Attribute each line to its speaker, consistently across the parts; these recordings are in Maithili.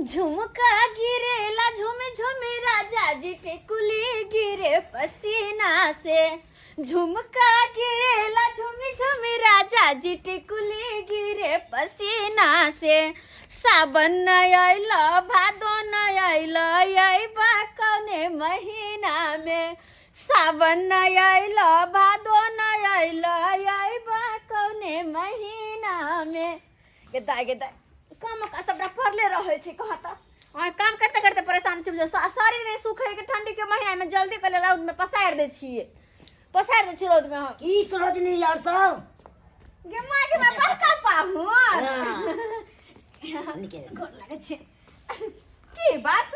Speaker 1: झुमका गिरेला झुम झुम राजा जी टिकुली गिरे पसीना से। झुमका गिरेला झुम झुम राजा जी टिकुली गिरे पसीना से। सावन न अइल भादो न अइल अइबा कौने महीना में। सावन न अइल भादो न अइल अइबा कौने महीना में। गे दाइ गे दाइ, काम का सबटा पड़ले रहै छै। कहाँ तऽ अहाँ काम करते करते परेशान छी। शरीर नहि सुखै के ठंडी के महीना में जल्दी कले रौद में पसारि दै छियै, पसारि दै छियै रौद में हम।
Speaker 2: की सरोजनी यार सब
Speaker 1: गे माँ गे माँ, बड़का पाहुन।
Speaker 2: हाँ। निके।
Speaker 1: गोर लागै छै। की बात,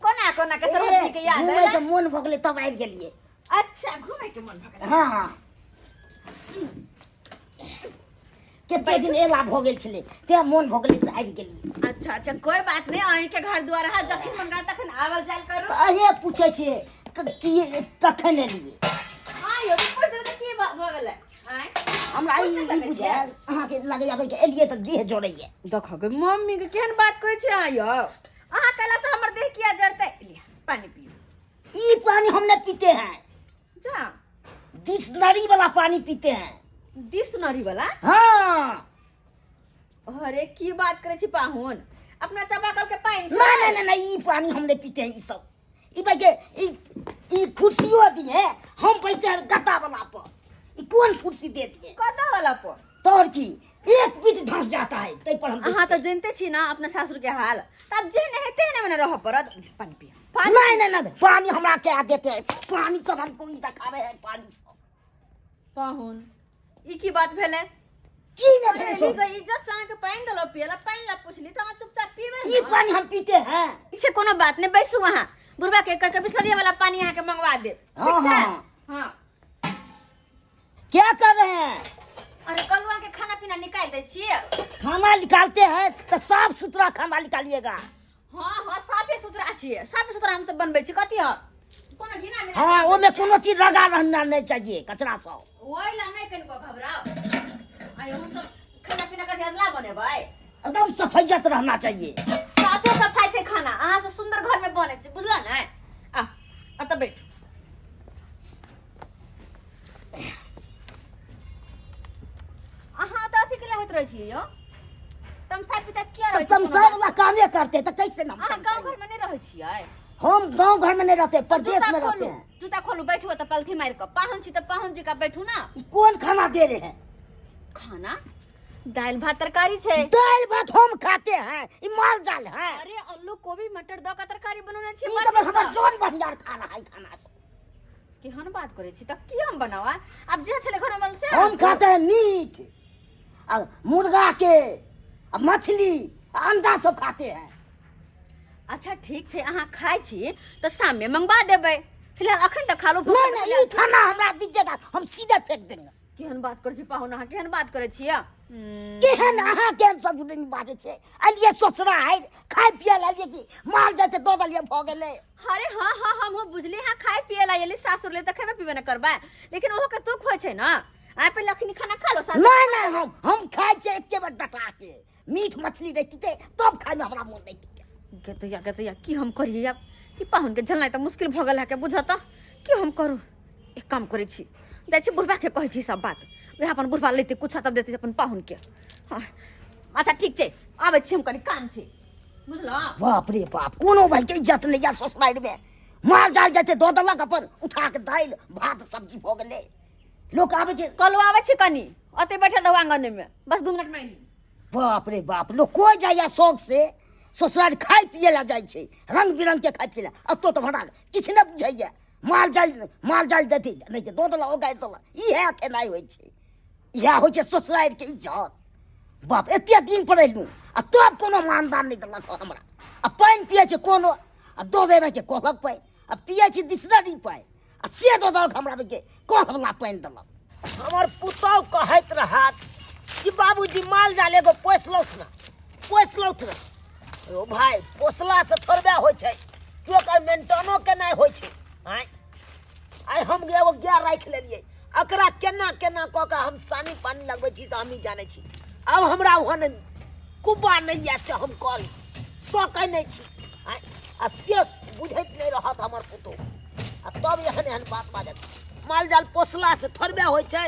Speaker 1: कोना कोना के सरोजनी के याद
Speaker 2: घूमे
Speaker 1: अयलै?
Speaker 2: के मोन भऽ गेलै तब आबि गेलियै।
Speaker 1: अच्छा, घूमे के मन भऽ गेलै?
Speaker 2: हँ हँ, कते दिन एला भऽ गेल छलै, तें मोन भऽ गेलै से आबि गेलियै।
Speaker 1: अच्छा अच्छा, कोई बात नहीं, अहीं के घर द्वार है, जखन मन रहा तखन आवल जाल करू।
Speaker 2: तऽ अहें पूछै छियै की कखन एलियै?
Speaker 1: हाँ यो तऽ पूछ देबै तऽ की भऽ गेलै? आँय,
Speaker 2: हमरा
Speaker 1: पूछि
Speaker 2: ई
Speaker 1: नहि
Speaker 2: ई
Speaker 1: सकै छियै?
Speaker 2: बुझायल अहाँके लगैया कि एलियै तऽ देह जोड़ैया।
Speaker 1: देखो गे मम्मी के, केहन बात करै छै अहाँ यौ? अहाँ कहला से हमर देह किया जरतै? लिअ, पानी पियू।
Speaker 2: ई पानी हम नहीं पीते हैं।
Speaker 1: जा।
Speaker 2: डिक्शनरी वाला पानी पीते हैं।
Speaker 1: डिक्शनरी वाला?
Speaker 2: हाँ।
Speaker 1: अरे की बात करै छी पाहुन, अपना चापाकल के पानि छै।
Speaker 2: ना ना ना ना, ई पानी हम नहीं पीते हैं। ई सब ई भाई के ई ई कुर्सियों दिए, हम बैठते हैं गद्दा वाला पर। ई कौन कुर्सी दे दिए?
Speaker 1: गद्दा वाला पर?
Speaker 2: तोर की एक पीठ धंस जाता है तै पर हम
Speaker 1: अहाँ
Speaker 2: बैठते
Speaker 1: तऽ जनते छी ना अपना सासुर के हाल, तब जे नहि हेतै ने मने रहऽ पड़त। पानि पियो, पानि।
Speaker 2: नहीं नहीं नहीं, पानी हमरा क्या देते हैं? पानी सब हमको ई दिखा रहे हैं पानी सब।
Speaker 1: पाहुन, ई की बात भेलै?
Speaker 2: की ने भेलै सो?
Speaker 1: के इज्जत से अहाँके पानि देलहुँ पियला, पानि ला पुछली तऽ अहाँ चुपचाप पीबै।
Speaker 2: ई पानी हम पीते हैं।
Speaker 1: से कोनो बात नहि, बैसू अहाँ, बुढ़बा के कह के बिसलरिया वाला पानी अहाँके मंगवा देब।
Speaker 2: हाँ,
Speaker 1: ठीक छै?
Speaker 2: हाँ।
Speaker 1: हाँ।
Speaker 2: क्या कर रहे हैं?
Speaker 1: अरे कलुआ के खाना पीना निकाल दै छियै।
Speaker 2: खाना निकालते हैं तो साफ सुथरा खाना निकालिएगा।
Speaker 1: हाँ हाँ, साफे सुथरा छियै, साफे सुथरा हम सब बनबै छी। कथी हँ, कोनो घिना मिना?
Speaker 2: हाँ, वो में कोनो चीज लगा रहना नहीं चाहिए, कचरा सब।
Speaker 1: ओहि ला नहि कनिको घबराउ। आयो, हम सब खाना पीना कथी अदला बनेबै?
Speaker 2: एकदम सफैयत रहना चाहिए।
Speaker 1: साफे सफाइ छै खाना, अहाँ से सुंदर घर में बनै छै, बुझल ने? आ एतऽ बैठ। अहाँ तऽ अथी के होइत रहै छियै यौ, तमसा पिता किया रहै
Speaker 2: तो
Speaker 1: छियै?
Speaker 2: तमसा वाला कामे करते तो कैसे ना?
Speaker 1: अहाँ गाँव घर में नहीं रहै छियै?
Speaker 2: हम गांव घर में नहीं रहते, प्रदेश
Speaker 1: जूता
Speaker 2: में रहते
Speaker 1: खोलू,
Speaker 2: हैं।
Speaker 1: जूता खोलू, बैठू तऽ पलथी मारि कऽ। पाहुन छी तऽ पाहुन जी का बैठू ना।
Speaker 2: ई कौन खाना दे रहे हैं?
Speaker 1: खाना दालि भात तरकारी छै।
Speaker 2: दाल भात हम खाते हैं, ई माल जाल है।
Speaker 1: अरे आलू कोबी मटर दऽ कऽ तरकारी बनौने छियै।
Speaker 2: ई
Speaker 1: बड़
Speaker 2: तो बस हमर
Speaker 1: नीक।
Speaker 2: जोन बढ़िया खा रहा है खाना सब।
Speaker 1: केहन बात करै छी? तऽ की हम बनावा? आब जे छलै घर में से।
Speaker 2: हम खाते हैं मीट और मुर्गा के और मछली, अंडा सब खाते हैं।
Speaker 1: अच्छा ठीक छै, अहाँ खाइ छी तऽ शाममे मंगवा देबै, फिलहाल अखन तऽ खा लू। भूख
Speaker 2: नहीं
Speaker 1: लगल
Speaker 2: नहीं, ये
Speaker 1: छै।
Speaker 2: खाना हमरा दीजिएगा, हम सीधे फेंक देंगे।
Speaker 1: केहन बात करै छी पाहुन, अहाँ केहन बात करै छियै?
Speaker 2: केहन अहाँ केहन सब दिन बाजै छै? अलिए ससुरा है, खाय पिए ला अलिए कि माल जाते दऽ देलिए भऽ गेलै।
Speaker 1: अरे हाँ हाँ, हमहूँ बुझली। हाँ, खाय पिए ला एली सासुर ले तऽ खेबे पीबे ने करबै, लेकिन ओहो के दुख होइ छै ने। आइ पहिले अखनी खाना खा लो सासुर।
Speaker 2: नहीं नहीं, हम खाइ छियै एके बेर डटा के। मीट मछली रहितै तब खाइमे हमरा मोन रहितै।
Speaker 1: गेतैया गेतैया, की हम करियै आब? ई पाहुनके झलनाइ तऽ मुश्किल भऽ गेल है के बुझऽ तऽ। की हम करू? एक काम करै छी, जाइ छी बुढ़बाके कहै छी सब बात, वएह अपन बुढ़बा लेतै कुछ तब देतै अपन पाहुनके। हाँ अच्छा ठीक छै, आबै छी हम, कनि काम छै, बुझलहुँ?
Speaker 2: बाप रे बाप, कोनो भाई के इज्जत नहीं है ससुराल में। माल जाल जाते दऽ देलक अपन उठा के, दालि भात सब्जी भऽ गेलै। लोक आबै छै।
Speaker 1: कल आबै छी, कनि ओतै बैठल रहू आङ्गनमे, बस 2 मिनटमे अयली।
Speaker 2: बाप रे बाप, लोक कोइ जाइए शौक से ससुराल खाय पिए ला जाइ छै, रंग बिरंग के खाय पिए ला। एतौ तऽ भड़ा किछु नहि बुझैए, माल जाल माल जाल देती नहि तऽ दऽ देलक, ओ गाड़ि देलक। इएह खेनाइ होइ छै, इएह होइ छै ससुरालके इज्जत। बाप, एते दिन पर एलहुँ आ तब कोनो मानदान नहि देलक हँ हमरा। आ पानि पिए छै कोनो आ दऽ देबै के कहलक पानि, आ पिए छी बिसलरी पानि, आ से दऽ देलक हमरा के कलवला पानि देलक।
Speaker 3: हमर पुतहु कहैत रहत कि बाबूजी माल जाल एगो पोसलहुँ ने, पोसलहुँ ने। ओ भाई, पोसलासँ थोड़बे होइ छै कि ओकर मेंटेनो केनाइ होइ छै? आँय, आइ हम एगो गाय राखि लेलियै, एकरा केना केना कऽ कऽ हम सानी पानी लगबै छी तऽ हमही जानै छी। आब हमरा ओहन कुब्बा नहि यऽ से हम करी। सकै नहि छी। आँय, आ से बुझैत नहि रहत हमर पुतोहु, आ तब एहन एहन बात बाजत। माल जाल पोसलासँ थोड़बे होइ छै?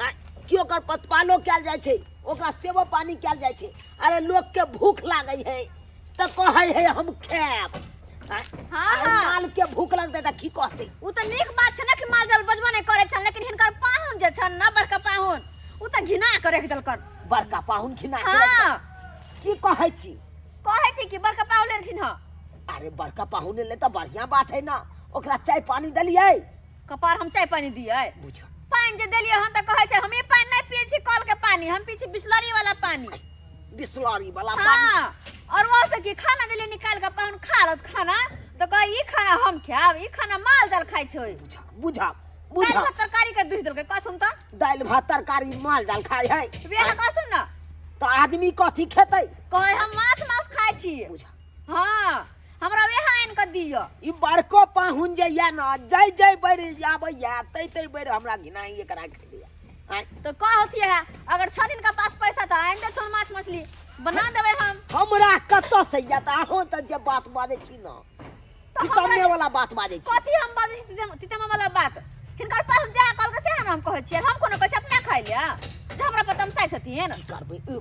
Speaker 3: आँय, केओ ओकर प्रतिपालो कयल जाइ छै, ओकरा सेवो पानी कयल जाइ छै। अरे लोकके भूख लागै है तऽ कहै है हम खायब। आँय,
Speaker 1: हाँ,
Speaker 3: आइ
Speaker 1: हाँ।
Speaker 3: माल के भूख लगतै तऽ की कहतै?
Speaker 1: ओ तऽ नीक बात छै ने कि माल जाल बजबो नहि करै छन, लेकिन हिनकर पाहुन जे छन ना, बड़का पाहुन, ओ तऽ घिना के राखि देलकन।
Speaker 3: बड़का पाहुन घिना के राखि
Speaker 1: हाँ।
Speaker 3: देलकन। की कहै छी?
Speaker 1: कहै छी कि बड़का पाहुन लेलखिन हँ।
Speaker 3: अरे बड़का पाहुन ले तऽ बढ़िया बात है ना। ओकरा चाय पानी देलियै?
Speaker 1: कपार हम चाय पानी दियै?
Speaker 3: बुझ
Speaker 1: पानि जे देलियै हन तऽ कहै छै हम ई पानि नहि पियै छी कल के पानी, हम पियै छी बिसलरी वाला पानी।
Speaker 3: बिसलरी वाला पानी?
Speaker 1: हाँ। और वो से की खाना देलियै निकाल के, पाहुन खा रहत खाना तऽ कहै ई खाना हम खायब, ई खाना माल जाल खाइ छै।
Speaker 3: बुझा बुझा
Speaker 1: दालि
Speaker 3: बुझा
Speaker 1: भात तरकारी के दुहि देलकै, कहथुन तऽ।
Speaker 3: दालि भात तरकारी माल जाल खाइ है?
Speaker 1: वेह कहथुन ना।
Speaker 3: तऽ आदमी कथी खेतै?
Speaker 1: कहै हम माछ मांस खाइ छी।
Speaker 3: बुझा।
Speaker 1: हाँ, हमरा वेह आनि कऽ दिअ।
Speaker 3: ई बड़को पाहुन जे या न, जै जै बेर आबैया तै तै बेर हमरा घिनाई एकरा खेलिया। आँय,
Speaker 1: तऽ कहथि है अगर छन हिनका पास पैसा तऽ आनि देथुन, माछ मछली बना देबै हम।
Speaker 3: हमरा कतऽ से या? तऽ अहूँ तऽ जे बात बाजै छी न,
Speaker 1: तऽ हमरा
Speaker 3: तितम्मे वाला बात बाजै छी।
Speaker 1: कथी हम बाजै छी तितम्मा वाला बात? हिनकर पास जा कहलकै सएह ने हम कहै छियै। हम कोनो कहै छी अपना खाइ लए जे हमरा पर तमसाइ छथिन?
Speaker 3: की करबै, ए,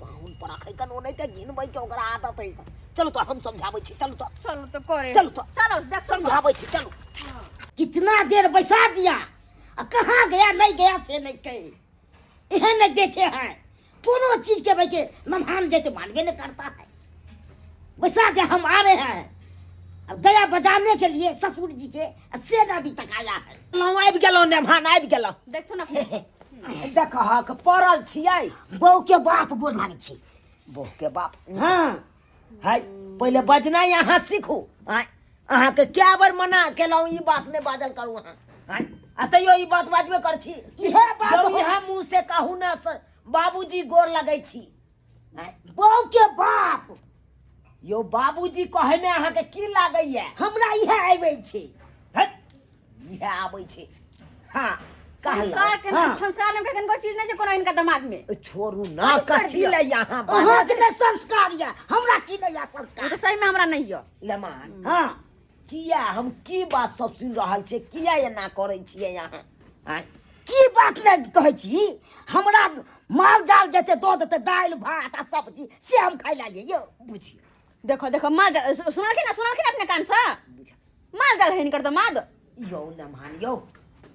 Speaker 3: पाहुन पर रखै कन ओनाहिते ते घिनबै के ओकरा आदत है। चलू तऽ हम समझाबै छी, चलू तऽ।
Speaker 1: चलू तऽ करे।
Speaker 3: चलू तऽ।
Speaker 1: चलो देख
Speaker 3: समझाबै छी, चलू।
Speaker 2: कितना देर बैसा दिया आ कहाँ गया नहीं गया से नहीं कही, एहन नहीं देखे हैं कोनो चीज के। भाई के नमहान जैसे मानबे नहीं करता है। बैसा के हम आ रहे हैं, अब गया बजाने के लिए ससुर जी के, आ से ना अभी तक आया है।
Speaker 3: लौ आबि गेलहुँ नेभान, आबि गेलहुँ।
Speaker 1: देखथुन अपने।
Speaker 3: देखहक पड़ल छियै।
Speaker 2: बहू के बाप गोर लागै छै।
Speaker 3: बहू के बाप?
Speaker 2: हाँ।
Speaker 3: है, पहिले बजनाइ अहाँ सीखू। आँय, अहाँके कए बेर मना केलहुँ ई बात नहि बाजल करू अहाँ। आँय, आ तैयो ई बात बाजबे कर छी।
Speaker 2: इहे बात
Speaker 3: यौ,
Speaker 2: हो-
Speaker 3: इएह मुँह से कहू ने बाबूजी गोर लगै छी। आँय,
Speaker 2: बहू के बाप।
Speaker 3: यौ बाबूजी कहैमे अहाँके की लागैया?
Speaker 2: हमरा इहे आबै छै।
Speaker 3: हट, इएह आबै छै। हाँ कहलहुँ।
Speaker 1: संस्कार के
Speaker 2: हाँ।
Speaker 1: संस्कार नाम के कोनो चीज नहीं छै कोनो इनका दिमाग में।
Speaker 3: छोड़ू ना,
Speaker 1: कथी छोड़
Speaker 3: कथी
Speaker 1: दियौ?
Speaker 3: ले यहाँ बाजब?
Speaker 2: अहाँके नहि संस्कार यऽ, हमरा की नहि यऽ
Speaker 1: ओ
Speaker 2: संस्कार?
Speaker 1: तऽ सही में हमरा नहीं यऽ।
Speaker 3: लेमान।
Speaker 2: हाँ।
Speaker 3: किया हम की बात सब सुनि रहल छियै? किया एना करै छियै अहाँ? आँय,
Speaker 2: की बात नहि कहै छी? हमरा माल जाल जेतै दऽ देतै दालि भात आ सब्जी, से हम खाइ लए यौ।
Speaker 3: बुझियौ।
Speaker 1: देखो देखो, माल जाल सुनलखिन ना? सुनलखिन अपने कान से?
Speaker 3: बुझ
Speaker 1: माल जाल है हिनकर दमाद।
Speaker 3: यौ लेमान यौ,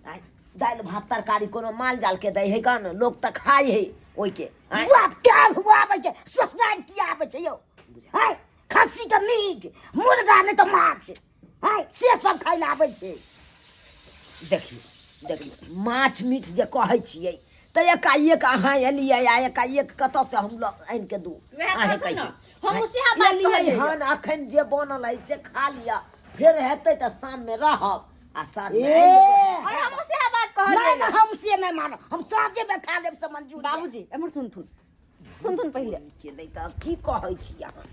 Speaker 3: आँय, दालि भात तरकारी कोनो माल जाल के दै है कन? लोक तऽ खाइ है ओहिके। आँय,
Speaker 2: बाप काल हुआ आबै छै ससुराल, की आबै छै यौ? है, खस्सी के मीट, मुर्गा नहि तऽ माछ है, से सब खाइ लए आबै छै।
Speaker 3: देखियौ देखियौ, माछ मीट जे कहै छियै तऽ एकाएक अहाँ एलियै आ एकाएक कतऽसँ हम लऽ आनि कऽ दू?
Speaker 1: वएह
Speaker 3: अहें
Speaker 1: कहथुन ने,
Speaker 3: कहियौ।
Speaker 1: हमहूँ सएह बात
Speaker 3: एलियै
Speaker 1: कहलियै।
Speaker 3: हन, अखन जे बनल है से खा लिअ, फेर हेतै तऽ शाममे रहब आ साँझमे
Speaker 2: ए
Speaker 3: आनि देबै।
Speaker 1: और हमहूँ सएह बात
Speaker 2: नहि
Speaker 1: कहलियै।
Speaker 2: नहि, हम से नहि मानब, हम साँझेमे खा लेब से मंजूर यऽ।
Speaker 1: बाबूजी एम्हर सुनथुन, सुनथुन पहिले।
Speaker 3: के नहि तऽ की कहै छी अहाँ?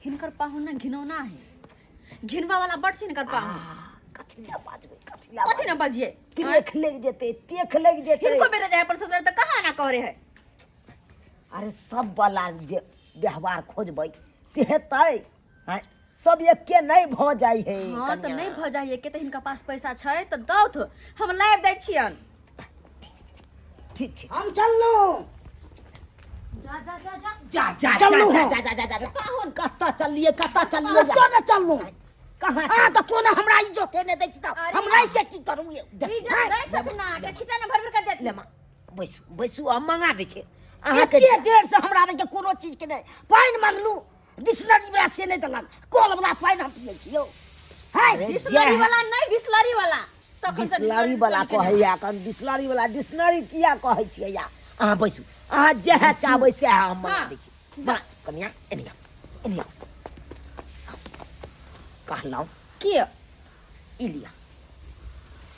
Speaker 1: हिनकर पाहुन ना घिनौना है, घिनवा वाला बड़ छै हिनकर पाहुन।
Speaker 3: कथी लए बाजबै, कथी लए?
Speaker 1: कथी ना बजिए?
Speaker 3: तेख लागि जेतै, तेख लागि जेतै।
Speaker 1: हिनको बेटा जाय पर ससुराल तऽ कहाँ ना करे है।
Speaker 3: अरे सब वाला जे व्यवहार खोजबै से हेतै? आँय, सब एके नहि भऽ जाइ है।
Speaker 1: हाँ तऽ
Speaker 3: कनिया।
Speaker 1: नहि भऽ जाइ के तऽ हिनका पास पैसा छै तऽ दौथ, हम लाबि दै छियन।
Speaker 3: ठीक छै।
Speaker 2: हम चललहुँ।
Speaker 1: जा जा जा जा।
Speaker 3: जा जा।
Speaker 2: चलू
Speaker 3: जा।
Speaker 2: हम।
Speaker 3: जा जा जा जा जा।
Speaker 1: पाहुन।
Speaker 3: कतऽ चललियै, कतऽ चललियै?
Speaker 2: कतऽ ने चललहुँ?
Speaker 3: कहाँ?
Speaker 2: अहाँ तऽ कोनो हमरा इज्जते नहि दै छी तऽ
Speaker 1: अरे
Speaker 2: हम रहि के की करू यौ?
Speaker 1: इज्जत दै छथिन ना के छिटा ने भर भर के देत।
Speaker 3: ले माँ, बैसू बैसू, हम मंगा दै छी अहाँके।
Speaker 2: एते देर से हमरा आबै के कोनो चीज के नहि। पानि मंगलू डिक्शनरी वाला, से नहि देलक, कल वाला पानि हम पियै छी यौ। है
Speaker 3: अरे
Speaker 1: बिसलरी
Speaker 3: जय-
Speaker 1: वाला नहि, बिसलरी वाला तखन से।
Speaker 3: बिसलरी वाला कहैया कन, बिसलरी वाला डिक्शनरी किया कहै छियै या? अहाँ बैसू, अहाँ जएह चाहबै सएह हम मंगा
Speaker 1: हाँ।
Speaker 3: दै छी। माँ, कनिया एने आउ, एने आउ। कहलहुँ
Speaker 1: की?
Speaker 3: ई लिअ,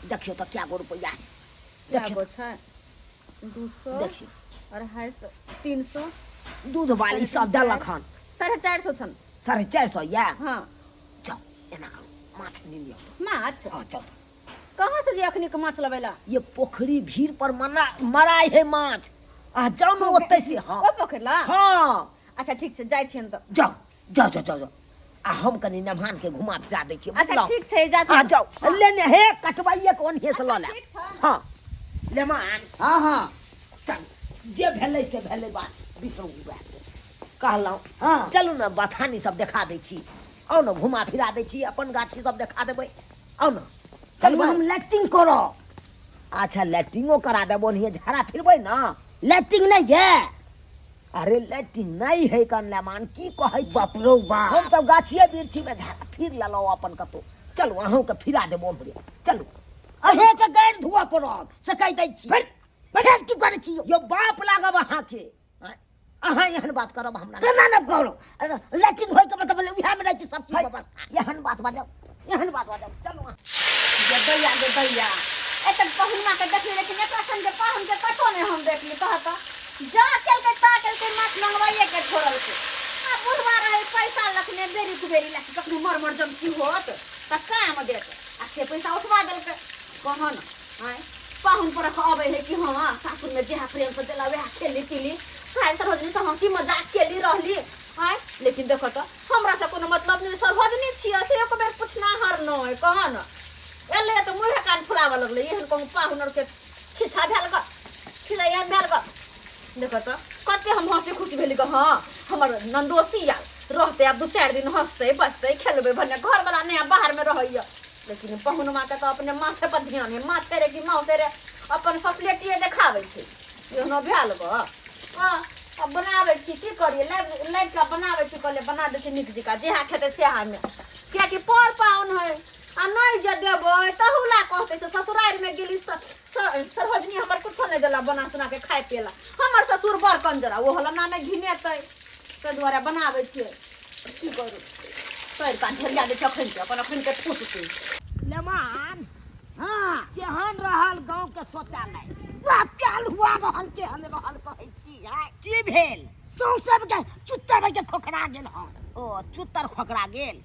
Speaker 3: देखियौ तऽ कए गो रुपैआ है।
Speaker 1: क्या
Speaker 3: देखियौ।
Speaker 1: गो छै? 200।
Speaker 3: देखियौ।
Speaker 1: 250, 300।
Speaker 3: दूध वाली सब देलक हन।
Speaker 1: 450 छन।
Speaker 3: 450 यऽ?
Speaker 1: हाँ।
Speaker 3: जाउ, एना करू, माछ नहि लिअ।
Speaker 1: माछ?
Speaker 3: हँ, जाउ।
Speaker 1: कहाँ से जे अखनी के माछ लबेला?
Speaker 3: ये पोखरी भीड़ पर मना मराइ है माछ, अहाँ जाउ ने ओतै से। हाँ।
Speaker 1: ओ पोखरि ला?
Speaker 3: हाँ।
Speaker 1: अच्छा ठीक छै, जाइ छियनि तऽ।
Speaker 3: जाउ जाओ जाओ जाओ जाओ आ हम कनी नमहान के घुमा फिरा दै छियै।
Speaker 1: अच्छा
Speaker 3: बुझलहुँ?
Speaker 1: ठीक छै, जा।
Speaker 3: हाँ जाओ, लेने हे कटवाइए के ओन्हे से लऽ ले।
Speaker 1: ठीक छै।
Speaker 3: हाँ लेमान।
Speaker 2: हाँ हाँ
Speaker 3: चल, जे भेलै से भेलै, बात बिसरू वएह कहलहुँ।
Speaker 2: हाँ।
Speaker 3: चलू ने, बथानी सब देखा दै छी, आउ ने, घुमा फिरा दै छी, अपन गाछी सब देखा देबै, आउ ने।
Speaker 2: चलू
Speaker 3: चलबै।
Speaker 2: हम लैट्रिन करब।
Speaker 3: अच्छा, लैट्रिनो करा देबो, ओनहिये झाड़ा फिरबै ने।
Speaker 2: लैट्रिन नहि ये?
Speaker 3: अरे लैट्रिन नहि है कन लेमान, की कहै छी?
Speaker 2: बाप रौ बाप।
Speaker 3: हम सब गाछिए वृक्षीमे झाड़ा फिर लेलहुँ अपन कतौ। चलू, अहूँके फिरा देबो उम्हरे, चलू।
Speaker 2: अहेके गाड़ि धुआ पड़त से कहि दै छी।
Speaker 3: फेर
Speaker 2: फेर की करै छी यौ?
Speaker 3: यौ बाप लागब अहाँके, आँय? अहाँ एहन बात करब हमरा?
Speaker 2: केना ने करू, लैट्रिन होइके मतलब उएहमे रहै छै सब चीज
Speaker 3: है,
Speaker 2: व्यवस्था।
Speaker 3: एहन बात बाजब, एहन बात बाजब, चलू अहाँ।
Speaker 1: गे दैया, गे दैया, एतऽ पहुनमा के देखली, लेकिन एकरा संगे पाहुन के कतौ नहि हम देखली। कह तऽ, जा केलकै ता केलकै, माछ मंगवाइए के छोड़लकै। आ बुढ़वा रहै पैसा लखने बेरी कुबेरी लए, कखनो मर मर जमसी होत तऽ काम देत, आ से पैसा उठवा देलकै। कह न आँय, पाहुन परख अबै है कि हाँ सासुरमे जेहा प्रेम से देला वएह खेली पीली, सारि सरोजनी से हंसी मजाक केली रहली आँय। लेकिन देखो तऽ, हमरा से कोनो मतलब नहि, सरोजनी छियै से एक बेर पुछनाहर नहि। कह न, एलै तऽ मुँहे कान फुलाबऽ लगलै। एहन कहूँ पाहुन आरके छिछा भेल गऽ, छिछा एहन भेल गऽ। देखो तऽ, कते हम हंसी खुशी भेली गऽ, हाँ हमर नन्दोसी आयल रहतै, आब 2-4 दिन हंसतै बजतै, खेलबै भने। घरवला नहि आब बाहरमे रहैया, लेकिन पहुनमा के तऽ अपने माछे पर ध्यान है, माछे रे कि माउसे रे, अपन फैसिलिटीए देखाबै छै। एहनो भेल गऽ। हँ, आब बनाबै छी, की करियै, लाबि लाबि कऽ बनाबै छी। कहलियै बना दै छी नीक जकाँ, जेहा खेतै सेहामे, किएकि पर पाहुन है, आ नहि जे देबै तहू ला कहतै से ससुरारिमे गेली सरोजनी हमर कुछो नहि देला बना सुना के खाय पियला, हमर ससुर बड़ कंजरा, ओ हला नामे घिनेतै। ताहि दुआरे बनाबै छियै, की करू, तोड़ि कऽ झोरिया दै छै अखन के अपन अखन के फुटतै।
Speaker 3: लेमान।
Speaker 2: हाँ।
Speaker 3: केहन रहल गाँव के शौचालय?
Speaker 2: बाप के हलुआ रहल, केहन रहल कहै छी आँय?
Speaker 3: की भेल?
Speaker 2: सौंसे के चुत्तर के खोखरा गेल हन।
Speaker 3: ओ चुत्तर खोकरा गेल?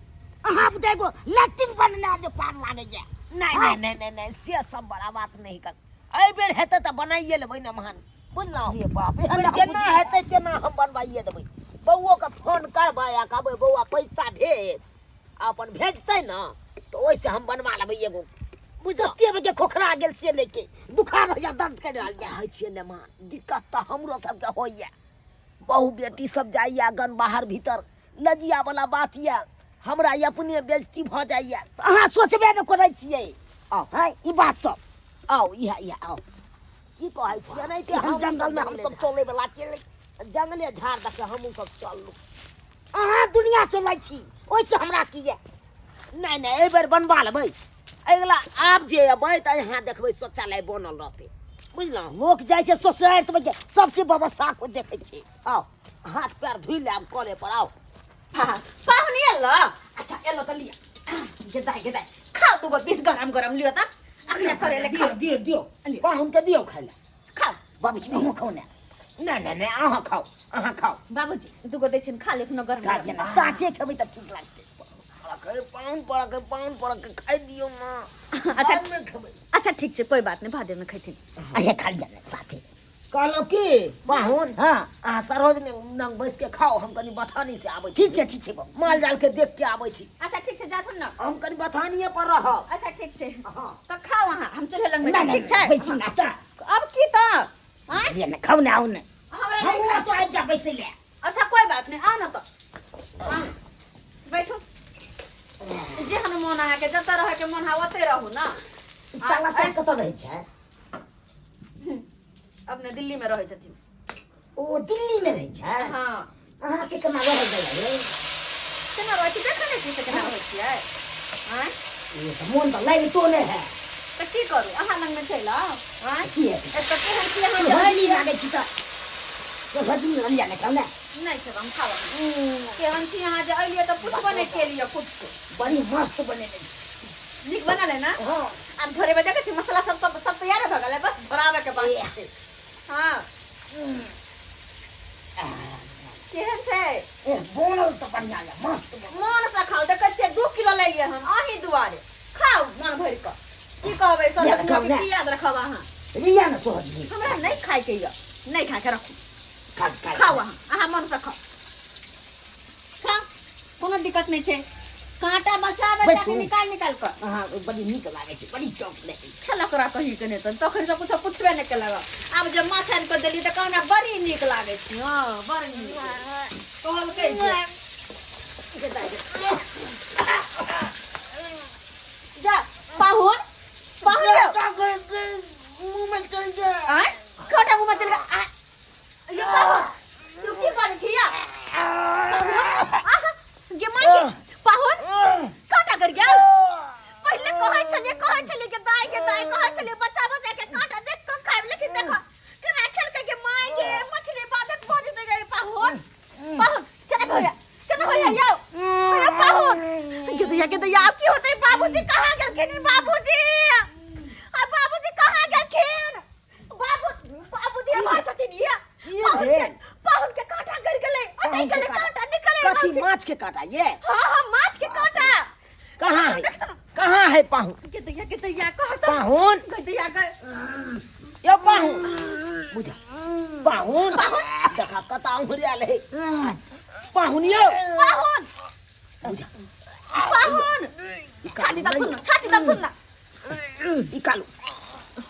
Speaker 2: अहाँ बुते एगो लैट्रिन बनना जे पार लागैया।
Speaker 3: नहि नहि नहि नहि नहि, से सब बड़ा बात नहि कर, एहि बेर हेतै तऽ बनाइए लेबै ने महान, बुझलहुँ?
Speaker 2: रे बाप, एहन हम
Speaker 3: केना हेतै तेना हम बनवाइए देबै। बौओके फोन करबै आ कहबै बौआ पैसा भेज, आ अपन भेजतै ने तऽ ओहिसँ हम बनवा लेबै एगो।
Speaker 2: बुझते के खोखरा गेल से लेके बुखार होइया, दर्द कर रहल या।
Speaker 3: कहै छियै ने माँ, दिक्कत तऽ हमरो सबके होइया, बहु बेटी सब जाइया गन बाहर भीतर, लजिया वाला बात यऽ, हमरा अपने बेइज्जती भऽ जाइया।
Speaker 2: तऽ अहाँ सोचबे नहि करै छियै।
Speaker 3: आउ।
Speaker 2: हँ, ई बात सब।
Speaker 3: आउ, इएह इएह आउ। की कहै छियै नहि कि
Speaker 2: एहन जंगलमे हमसब चलै वाला छियै?
Speaker 3: जंगले झाड़ दऽ के हमहूँ सब चललहुँ।
Speaker 2: अहाँ दुनिया चलै छी, ओहिसँ हमरा की यऽ?
Speaker 3: नहि नहि, एहि बेर बनवा लेबै, अगिला आब जे अबै तऽ यहाँ देखबै शौचालय बनल रहतै, बुझलहुँ?
Speaker 2: लोक जाइ छै ससुरारि तऽ सब चीज व्यवस्था को देखै छै।
Speaker 3: आउ, हाथ पैर धोइ लेब कले पर, आउ।
Speaker 1: हाँ, पाहुन एलो? अच्छा एलो तऽ लिअ, गेदाइ गेदाइ खाउ, दूगो पीस गरम गरम लिअ तऽ, अखने तोरे
Speaker 3: दियौ दियौ दियौ, पाहुनके दियौ खाइ लए।
Speaker 1: खाउ।
Speaker 2: बाबूजी, अहूँ खाउ ने।
Speaker 3: नहि नहि नहि, अहाँ खाउ, अहाँ खाउ।
Speaker 1: बाबूजी, दूगो दै छियनि, खा लेथुन गरम
Speaker 2: खा
Speaker 1: गरम।
Speaker 2: लिअ ने, साथे खेबै तऽ ठीक लागतै।
Speaker 3: पाहुन पर पाहुन पर खाइ दियौ ने।
Speaker 1: अच्छा।
Speaker 3: बादमे खेबै।
Speaker 1: अच्छा ठीक छै, कोइ बात नहि, बादेमे खैथिन।
Speaker 2: अहे खा लिअ ने साथे।
Speaker 3: कहलहुँ की पाहुन?
Speaker 2: हाँ।
Speaker 3: अहाँ सरोज लग बैस के खाउ, हम कनि बथानी से आबै छी।
Speaker 2: ठीक छै, ठीक छै बाबू।
Speaker 3: माल जाल के देख के आबै छी।
Speaker 1: अच्छा ठीक छै, जाथुन ने।
Speaker 3: हम कनि बथानिए पर रहब।
Speaker 1: अच्छा ठीक छै।
Speaker 3: हाँ।
Speaker 1: तऽ खाउ अहाँ, हम चूल्हे लगमे
Speaker 2: नहि
Speaker 1: छी,
Speaker 2: नहि
Speaker 1: ठीक छै।
Speaker 2: बैसू ने तऽ।
Speaker 1: अब की तऽ आँय?
Speaker 2: लिअ ने, खाउ ने, आउ ने।
Speaker 1: हमरा नहि
Speaker 2: हमहूँ तो आबि जा बैसै लए।
Speaker 1: अच्छा कोई बात नहीं, आउ ने तऽ आउ, बैठू। जेहन मोन अहाँके, जतऽ रहैके मोन है ओतै रहू ने।
Speaker 2: ई साला सब कतऽ रहै छै?
Speaker 1: अपने दिल्ली में रहै छथिन।
Speaker 2: ओ दिल्ली में रहै छै?
Speaker 1: हाँ।
Speaker 2: अहाँके केना रहै गेलै?
Speaker 1: केना रहै छी देखै नहि छियै से केना रहै छियै आँय?
Speaker 2: ई तऽ मोन तऽ लागितो नहि है।
Speaker 1: तऽ की करू, अहाँ लगमे चलि आउ आँय?
Speaker 2: की हेतै?
Speaker 1: एतऽ केहन छी अहाँ जे
Speaker 2: सोहजनी
Speaker 1: अयलियै?
Speaker 2: लागै छी तऽ सोहजनी लिअ ने, खाउ ने।
Speaker 1: नहि खेब हम, खाउ अहाँ। केहन छी अहाँ जे अयलियै तऽ पुछबो नहि केलियै कुछो।
Speaker 2: बड़ी मस्त बनेने छी।
Speaker 1: नीक बनल है ना?
Speaker 2: हाँ।
Speaker 1: आब झोरेबै, देखै छी मसाला सब सब सब तैयार भऽ गेलै, बस झोराबै के बाकी छै। हाँ, केहन छै?
Speaker 2: ए बनल तऽ बढ़िआँ यऽ, मस्त बनल।
Speaker 1: मन से खाउ, देखै छियै 2 किलो लेलियै हन अहीं दुआरे, खाउ मन भरि कऽ। की कहबै
Speaker 2: लिअ ने, खाउ
Speaker 1: सर,
Speaker 2: ने।
Speaker 1: की याद रखब अहाँ?
Speaker 2: लिअ ने सोहजनी।
Speaker 1: हमरा नहि खायके यऽ, नहि खायके, रखू।
Speaker 2: खा खा।
Speaker 1: खाउ अहाँ, अहाँ मन से खाउ, खाउ। दिक्कत नहि छै। कांटा बचा बचा के
Speaker 2: बैठू।
Speaker 1: निकाल निकाल कऽ।
Speaker 2: अहाँ बड़ी नीक लागै छै, बड़ी चौक लगै छै।
Speaker 1: खेलक रह कहीं के नहि, तखन तऽ कुछो पुछबे नहि केलक। आब जे माछ आनि कऽ देली तऽ कहना बड़ी नीक लागै छै। हँ, बड़ नीक कहलकै जे। जा पाहुन, पाहुन यौ।
Speaker 2: मुँह में चलि गेल।
Speaker 1: आँय, कांटा मुँह में चलि गेल। आँय, ये पाहुन, तू की बाजै छी या? पाहुन, आह, गे माय गे, पाहुन कांटा कर गेल। पहिले कहै छलियै, कहै छलियै के दाइ के दाइ, कहै छलियै बच्चा बच्चा के कांटा देख कऽ खायब, लेकिन देखो केना खेलकै के माय गे, मछली बाधक भऽ जेतै गे। पाहुन, पाहुन केना भैया, केना भैया यौ? अरे पाहुन के दैया, के दैया, आब की होतै? बाबूजी कहाँ गेलखिन? बाबूजी, आ बाबूजी कहाँ गेलखिन? बाबू, बाबूजी एम्हर छथिन। ये
Speaker 3: की
Speaker 1: पाहुन के
Speaker 3: भेल?
Speaker 1: पाहुन के कांटा गड़ गेलै, अटैक
Speaker 3: पाहुन के
Speaker 1: गेलै।
Speaker 3: कांटा?
Speaker 1: कांटा निकले
Speaker 3: कथी
Speaker 1: रहल छै।
Speaker 3: माछ के कांटा ये?
Speaker 1: हाँ हाँ, माछ के कांटा।
Speaker 3: कहाँ है, कहाँ है पाहुन?
Speaker 1: के दैया, के दैया, कहत
Speaker 3: पाहुन
Speaker 1: के दैया के।
Speaker 3: यो पाहुन, बुझा पाहुन, देखा कता उहरियाल है पाहुन यो।
Speaker 1: पाहुन,
Speaker 3: बुझा
Speaker 1: पाहुन, छाती तक सुन, छाती तक सुन।
Speaker 3: निकालू,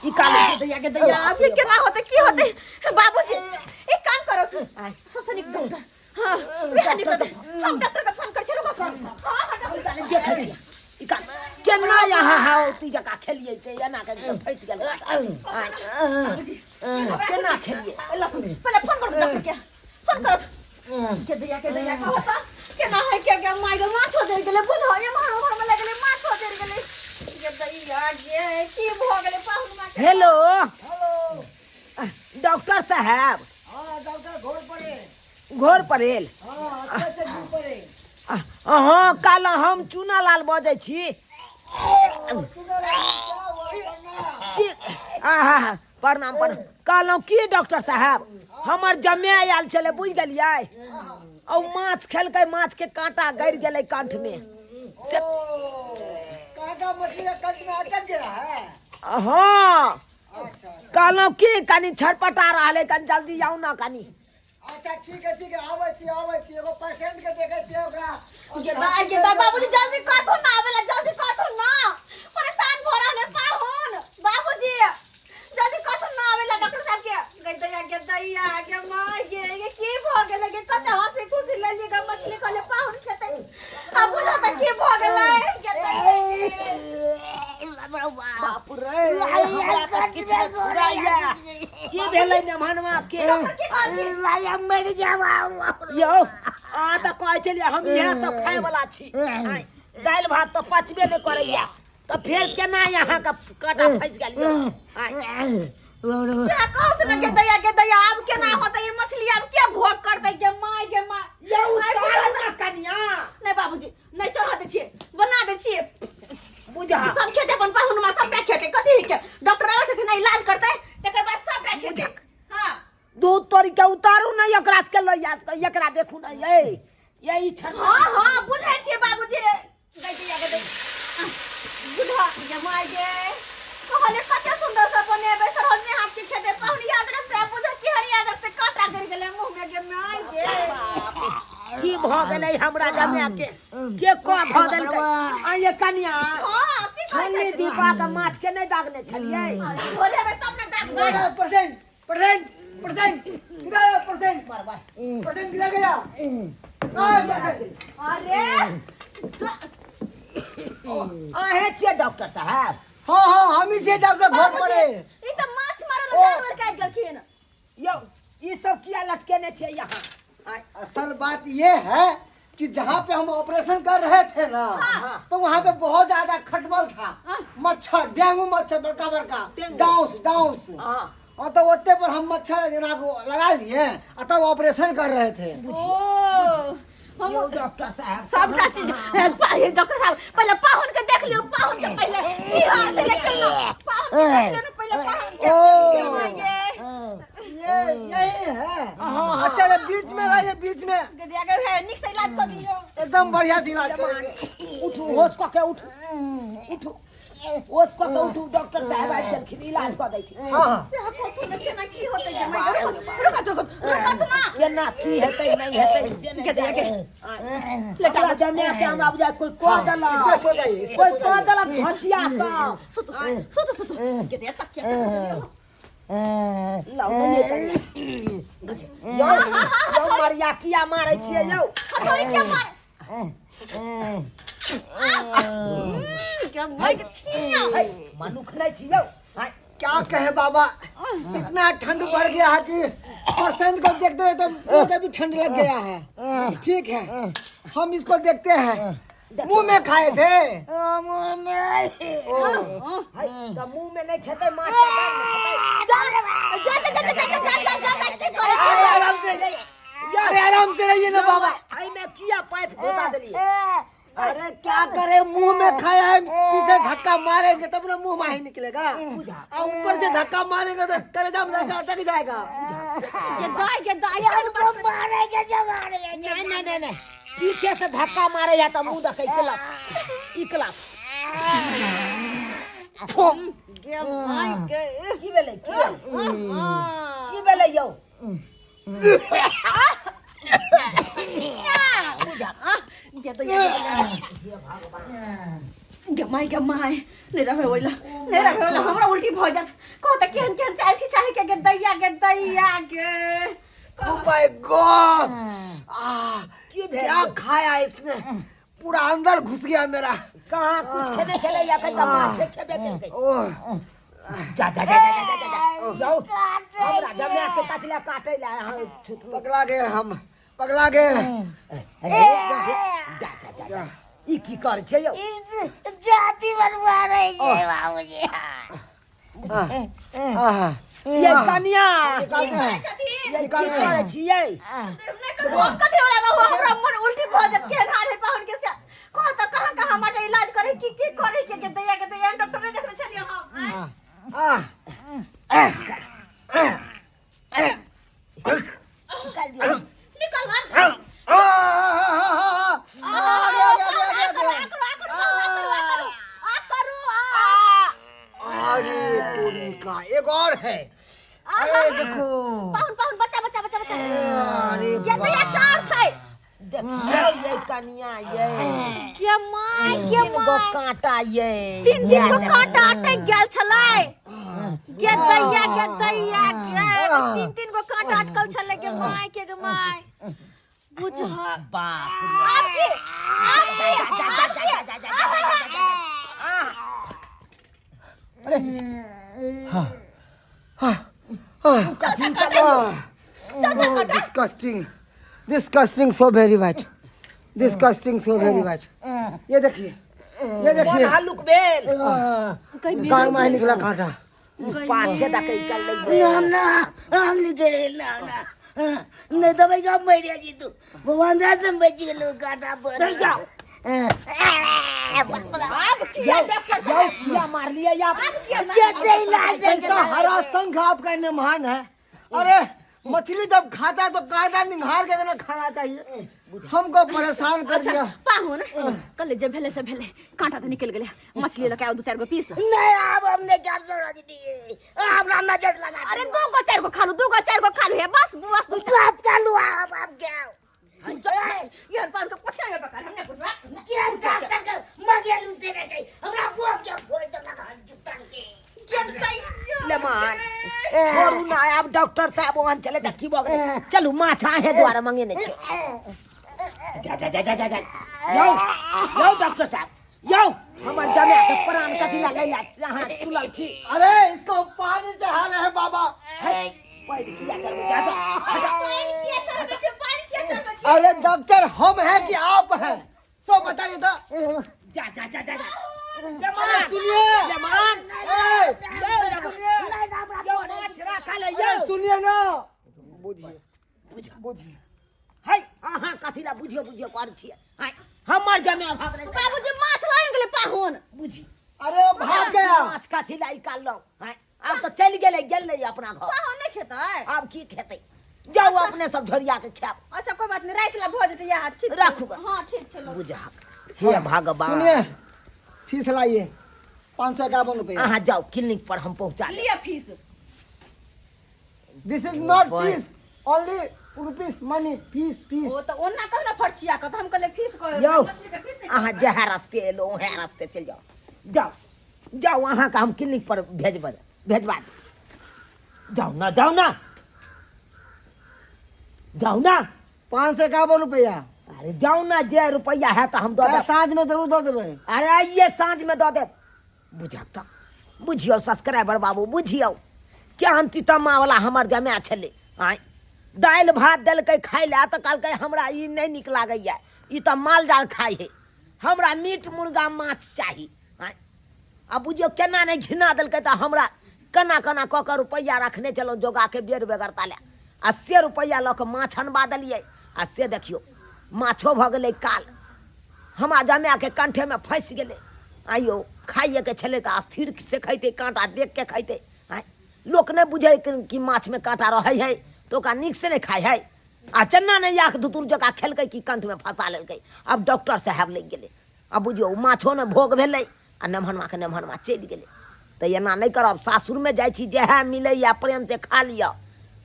Speaker 3: निकालू।
Speaker 1: के दैया, के दैया, अब ये केना होतै, की होतै? बाबूजी, एक काम करो, सबसे नीक डॉक्टर। हाँ, बिहान निकलत, हम डॉक्टर के फोन कर छी, रुको। हाँ हाँ, डॉक्टर
Speaker 3: निकाले, देखै छी निकाल केना यहाँ हाउ ती जका खेलियै से एना के फंसि गेल।
Speaker 1: बाबूजी,
Speaker 3: केना खेलियै?
Speaker 1: पहिले फोन करू, डॉक्टर के फोन करू। के दैया, के दैया, कहो त केना है के के माय गे, माछो जरि गेलै। बुझो एम्हर ओम्हर में लगलै, माछो जरि गेलै। के दैया गे, की भऽ गेलै पाहुन माँ के?
Speaker 3: हेलो।
Speaker 4: हेलो।
Speaker 3: डॉक्टर साहब।
Speaker 4: हाँ, डॉक्टर घर पर है।
Speaker 3: घर पर एल?
Speaker 4: हाँ, अच्छा से घर पर है।
Speaker 3: हाँ, काल हम चूना लाल बजै छी।
Speaker 4: ओ, सुनो रे, क्या हुआ प्रणाम।
Speaker 3: की आहा, प्रणाम प्रणाम। कहलहुँ की डॉक्टर साहब, हमर जमे आयल छलै, बुझि गेलियै? आ माछ खेलकै, माछ के काँटा गड़ि गेलै कंठ में से।
Speaker 4: ओ, कांटा मछली का कंठ में अटक गया है?
Speaker 3: हाँ।
Speaker 4: अच्छा।
Speaker 3: कहलहुँ की कनि छटपटा रहल है, कनि जल्दी आउ ने कनि।
Speaker 4: अच्छा, ठीक है, ठीक है, आबै छी, आबै छी, एगो पेशेंट के देखै छियै ओकरा।
Speaker 1: गे दाइ, गे दाइ, बाबूजी जल्दी कहथुन ना आवेला, जल्दी कहथुन ना, परेशान भऽ रहल है पाहुन। बाबूजी जल्दी कहथुन ना आवेला डॉक्टर साहब के। गे दैया, गे दैया, गे माय गे, गे की भऽ गेलै गे? कते हंसी खुशी लेलियै गे, मछली कहले पाहुन खेतै, आ बुझो तऽ की भऽ गेलै गे दैया।
Speaker 3: बाप रे, हमरा तऽ किछु नहि फुराइया। की भेलै नेमहनवा के?
Speaker 1: डॉक्टर की कहलखिन?
Speaker 2: मरि जाब।
Speaker 3: यौ, अहाँ तऽ कहै छलियै हम इएह सब खाय वाला छी। आँय, दालि भात तऽ पचबे नहि करैया, तऽ फेर केना अहाँके काँटा फँसि गेल यौ? आँय,
Speaker 1: सएह कहू ने गे दैया, गे दैया, आब केना होतै ई मछली, आब के भोग करतै गे माय, गे माय?
Speaker 3: यौ,
Speaker 1: आइ
Speaker 3: उतारू
Speaker 1: बुझल
Speaker 3: ने कनिया।
Speaker 1: नहि बाबूजी, नहि चढ़ा दै छियै, बना दै छियै।
Speaker 3: बुझा
Speaker 1: सब खेतै अपन पाहुनमा, सबटा खेतै। कथी के डॉक्टर आबै छथिन, इलाज करतै, तकर बाद सबटा खेतै। हाँ,
Speaker 3: दूध तोड़ि के उतारू ने एकरा सबके लोहिया सबके, एकरा देखू ने ये ये ई छठ।
Speaker 1: हाँ हाँ, बुझै छियै बाबूजी रे। गै दैया, गै दैया, बुझा गे माय गे, कहले कते सुंदर से बनेबै, सरोजनी हाथ के खेतै पाहुन, याद रखतै। बुझ की हर याद रखतै, कांटा गड़ गेलै मुंह में गे माय गे।
Speaker 3: की भऽ गेलै हमरा जमाय के? के कऽ धऽ देलकै? आ ये कनिया।
Speaker 1: हाँ, की कहै
Speaker 3: छन्नी
Speaker 1: छै?
Speaker 3: दीपा के माछ के नहि दागने छलियै?
Speaker 1: छोड़ेबै तब ने दागबै।
Speaker 4: प्रेजेंट, प्रेजेंट, प्रेजेंट किधर है? प्रेजेंट, प्रेजेंट किधर गया? कहाँ है प्रेजेंट?
Speaker 1: अरे।
Speaker 3: अहें छियै डॉक्टर साहब?
Speaker 4: हाँ हाँ, हम ही छियै डॉक्टर घर पर है।
Speaker 1: ई तऽ माछ मारल
Speaker 3: ओ।
Speaker 1: जानवर के आबि गेलखिन।
Speaker 3: यौ, ई सब किया लटकेने छियै यहाँ? आँय,
Speaker 4: असल बात ये है कि जहाँ पे हम ऑपरेशन कर रहे थे ना, तो वहाँ पे बहुत ज्यादा खटमल था, मच्छर, डेंगू मच्छर बड़का बड़का।
Speaker 3: डेंगू।
Speaker 4: डाउस डाउस।
Speaker 3: हाँ।
Speaker 4: हाँ, तो ओते पर हम मच्छर जना को लगा लिए आ तब ऑपरेशन कर रहे थे।
Speaker 1: ओ, हम
Speaker 3: यौ डॉक्टर साहब,
Speaker 1: सबटा चीज डॉक्टर साहब, पहिले पाहुन के देख लियौ, पाहुन के पहिले की हाल छै देखियौ ने, पाहुन के देख लियौ ने पहिले पाहुन के।
Speaker 4: ओ।
Speaker 1: गे माय गे।
Speaker 4: ये यही है। अच्छा, ये बीच में रहिए, बीच में।
Speaker 1: गे दिया गे, हे, नीक से इलाज कऽ दियौ।
Speaker 4: एकदम बढ़िया से इलाज करेंगे।
Speaker 3: उठू होश कऽ के उठू उठू होश कऽ के उठू डॉक्टर साहब आबि गेलखिन इलाज कऽ दैथिन
Speaker 4: हाँ हाँ
Speaker 1: से कथु ने केना की होतै गे माय रुको रुको रुको रुको ना
Speaker 3: केना की हेतै नहि हेतै से नहि
Speaker 1: के दैया के।
Speaker 3: जाने।
Speaker 1: लेटा
Speaker 3: हमरा जमा के हमरा बुझाय कोई कह देलक
Speaker 4: इसमें सो जाइए, इसमें
Speaker 3: कोई
Speaker 4: सो
Speaker 3: कह
Speaker 4: जाइए।
Speaker 3: देलक घचिया सब
Speaker 1: सुतु सुतु सुतु के दैया तकिया
Speaker 3: लाउ नहि हेतै। यौ यौ मरिया किया मारै छियै यौ
Speaker 1: हथौड़ी के मार के मार के छिया
Speaker 3: है, मनुख नहि छी यौ है,
Speaker 4: क्या कहे बाबा इतना ठंड बढ़ गया है कि पेशेंट को देखते तो मुझे भी ठंड लग गया है। ठीक है, हम इसको देखते हैं। मुंह में खाए थे। ओ,
Speaker 3: है, तऽ मुँह में नहि खेतै माछ तऽ दाँत में खेतै।
Speaker 1: जा जा जा जा जा जा जा जा जा की करे
Speaker 4: अरे आराम से, अरे आराम से रहिए ना बाबा।
Speaker 3: एहिमे किया पाइप घुसा देलियै?
Speaker 4: अरे क्या करे, मुंह में खाया है, पीछे धक्का मारेंगे तब ना मुंह में ही निकलेगा, और ऊपर से धक्का मारेंगे तो कलेजा में जाकर अटक जाएगा।
Speaker 1: के दाई के दाई
Speaker 2: हमको मारेंगे जगाड़ में।
Speaker 3: नहीं नहीं नहीं नहीं पीछे से धक्का मारे या तो मुंह देखै इकलप इकलप
Speaker 1: गे माय के
Speaker 3: की भेलै की भेलै की भेलै यौ?
Speaker 1: गे दैया गे माय गे माय नहि रहबै ओइला नहि रहबै ओइला हमरा उल्टी भऽ जायत। कह तऽ केहन केहन चाहै छी चाहे के गे दैया गे दैया गे।
Speaker 4: ओ my God, आ
Speaker 3: की भेल?
Speaker 4: क्या खाया इसने, पूरा अंदर घुस गया मेरा।
Speaker 3: कहाँ कुछ खेने छलै या कहिया माछ खेबे केलकै।
Speaker 4: ओह
Speaker 3: जा जा जा जा जा जा जा यौ हमरा जमा के कथी काटै ला अहाँ छुटलो।
Speaker 4: पगला गए हम, पगला गए।
Speaker 3: जा जा जा जा ई की करै छै यौ?
Speaker 2: जाति बनवा रही है बाबूजी।
Speaker 4: आह,
Speaker 3: ये कनिया
Speaker 4: निकालते हैं,
Speaker 3: ये की
Speaker 4: निकालते हैं।
Speaker 3: करै छियै?
Speaker 1: नहि कथी कथी वाला रहू हमरा मन उल्टी भऽ जायत। केहन हाल है पाहुन के से कह तऽ कहाँ कहाँ माटे इलाज करे की की करे के गे दैया के दैया डॉक्टर नहि देखने छलियै हम।
Speaker 4: आह,
Speaker 1: निकल ना।
Speaker 4: आह, आह, आ गया, गया, गया, गया, गया।
Speaker 1: करू आ करू आ करू आ करू आ
Speaker 4: अरे तोरी का एक और है। अरे देखो
Speaker 1: पाहुन पाहुन बच्चा बच्चा बच्चा बच्चा
Speaker 4: अरे
Speaker 1: गे दैया टार छै।
Speaker 3: देखियै ये कनिया ये
Speaker 1: गे my गे
Speaker 3: तीन गो
Speaker 1: my
Speaker 3: कांटा ये
Speaker 1: तीन तीन गो कांटा अटक गेल छलै गे दैया गे दैया गे तीन तीन गो कांटा अटकल छलै गे my के गे my बुझहक।
Speaker 3: बाप
Speaker 1: आब की आब की आब की
Speaker 4: Disgusting, disgusting, so very bad, disgusting, so very bad. ये देखिए, ये
Speaker 3: मन
Speaker 4: देखिए,
Speaker 3: हल्लुक भेल।
Speaker 4: कान में निकला कांटा।
Speaker 3: पाछे दऽ के निकललै।
Speaker 2: ना ना हम निकले ना ना नहीं तो भाई का मर जी तू भगवान दास हम बच गेलो काटा पर।
Speaker 3: डर जाओ।
Speaker 1: आब किया डॉक्टर
Speaker 3: यौ किया मारलियै आप?
Speaker 1: आब किया
Speaker 2: जते इलाज
Speaker 4: कैसा हरा संघ आपका निमान है। अरे मछली जब खाता है तो कांटा निहार के ना खाना चाहिए, हमको परेशान कर
Speaker 1: अच्छा
Speaker 4: दिया।
Speaker 1: पाहुन कल जे भेलै से भेलै कांटा तऽ निकलि गेलै मछली लऽ के आउ दू चारि गो पीस।
Speaker 2: नहीं अब हमने क्या छोड़ा दी हमरा नजर लगा।
Speaker 1: अरे दू गो चारि गो खा लू दू गो चारि गो खा लू हे बस बस दू चारि
Speaker 2: बाप का लुआ अब आप क्या
Speaker 1: एहन पाहुन के पूछना नहीं पकड़ हमने पूछवा
Speaker 2: क्या डॉक्टर के मगेलू से नहीं गई हमरा वो क्या फोड़ देलक हन जुत्ता के।
Speaker 1: के दैया
Speaker 3: ले मान छोड़ू ना आब डॉक्टर साहब ओहन चले तऽ की भऽ गेलै चलू माछ अहें दुआरे मंगेने छी। जा जा जा जा जा जा यौ यौ डॉक्टर साहब यौ हमर जमा के प्राण कथी ला लैला अहाँ तुलल छी।
Speaker 4: अरे इसको पानी चढ़ा रहे हैं बाबा।
Speaker 3: पानि किया चढ़बै छै? हटो, हटो।
Speaker 1: पानि किया चढ़बै छै पानि किया चढ़बै छै?
Speaker 4: अरे डॉक्टर हम हैं कि आप हैं सो बताइए तो।
Speaker 3: जा जा जा जा जा
Speaker 4: अरे सुनिए,
Speaker 3: लेमान
Speaker 4: ए,
Speaker 3: सुनिए यौ माछ राखल है यौ।
Speaker 4: अरे सुनिए ना, बुझिए बुझिए।
Speaker 3: है अहाँ कथी ला बुझियो बुझियो कर छियै? है हमर जमे भाग रहै
Speaker 1: बाबूजी माछ लानि गेलै पाहुन।
Speaker 3: बुझी
Speaker 4: अरे वो भाग गया।
Speaker 3: माछ कथी ला निकाललहुँ? है आब तऽ चलि गेलै गेलै अपना घर।
Speaker 1: पाहुन नहि खेतै
Speaker 3: आब की खेतै? जाउ अपने सब झोरिया के खायब।
Speaker 1: अच्छा कोई बात नहीं राति ला भऽ जेतै इएह ठीक छै।
Speaker 3: राखू।
Speaker 1: हाँ ठीक छै लो।
Speaker 3: बुझहक हे
Speaker 2: भगवान।
Speaker 4: सुनिए, फीस लाइए, 551 रुपया।
Speaker 2: अहाँ जाउ क्लिनिक पर, हम पहुँचा लेब।
Speaker 1: लिअ fees.
Speaker 4: This is not
Speaker 2: boy.
Speaker 4: Fees, only rupees money, fees fees.
Speaker 1: ओ तऽ ओना कहू ने फरचिया कऽ, तऽ हम कहलियै फीस कह।
Speaker 2: यौ
Speaker 1: मछली के फीस नहि।
Speaker 2: अहाँ जएह रस्ते एलहुँ उएह रस्ते चलि जाउ, जाउ जाउ, अहाँके हम क्लिनिक पर भेजबै, भेजबा देब। जाउ ना, जाउ ना, जाउ ना।
Speaker 4: 551 रुपया।
Speaker 2: अरे जाउ ना, जे रुपैआ है तऽ हम दऽ
Speaker 4: काल्हि
Speaker 2: देब।
Speaker 4: साँझ में जरूर दऽ देबै।
Speaker 2: अरे आइए साँझमे दऽ देब। बुझक तऽ बुझियौ सब्सक्राइबर बाबू, बुझियौ केहन तितम्मावला हमर जमाए छलै। आँय, दालि भात देलकै खाइ लए तऽ कहलकै हमरा ई नहि नीक लागैए, ई तऽ माल जाल खाइ हइ, हमरा मीट मुर्गा माछ चाही। आँय, आ बुझियौ केना नहि घिना देलकै। तऽ हमरा केना केना कऽ कऽ रुपैआ रखने छलहुँ जोगाके बेर बेगरता लए, आ से रुपैआ लऽ कऽ माछ अनबा देलियै, आ से देखियौ माछो भऽ गेलै काल, हमरा जमाएके कंठेमे फँसि गेलै। आइयो खाइएके छलै तऽ स्थिर से खैतै, काँटा देख के खैतै। आँय, लोक नहि बुझै कि माछमे काँटा रहै हइ तऽ ओकरा नीकसँ नहि खाइ हइ। आ चन्ना नहि याक धुतुर जकाँ खेलकै कि कंठमे फँसा लेलकै। आब डॉक्टर साहेब लागि गेलै। आब बुझियौ माछो ने भोग भेलै आ नेमहनमाके नेमहनमा चलि गेलै। तऽ एना नहि करब, सासुरमे जाइ छी जएह मिलैए प्रेमसँ खा लिअ।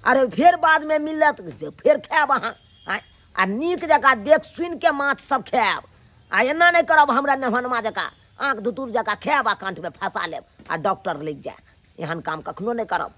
Speaker 2: अरे फेर बादमे मिलत जे फेर खायब अहाँ। आँय, आ नीक जकाँ देख सुनिके माछ सब खायब, आ एना नहि करब हमरा नेमहनमा जकाँ आँख धुतुर जकाँ खायब आ कंठमे फँसा लेब आ डॉक्टर लागि जाय। एहन काम कखनो नहि करब।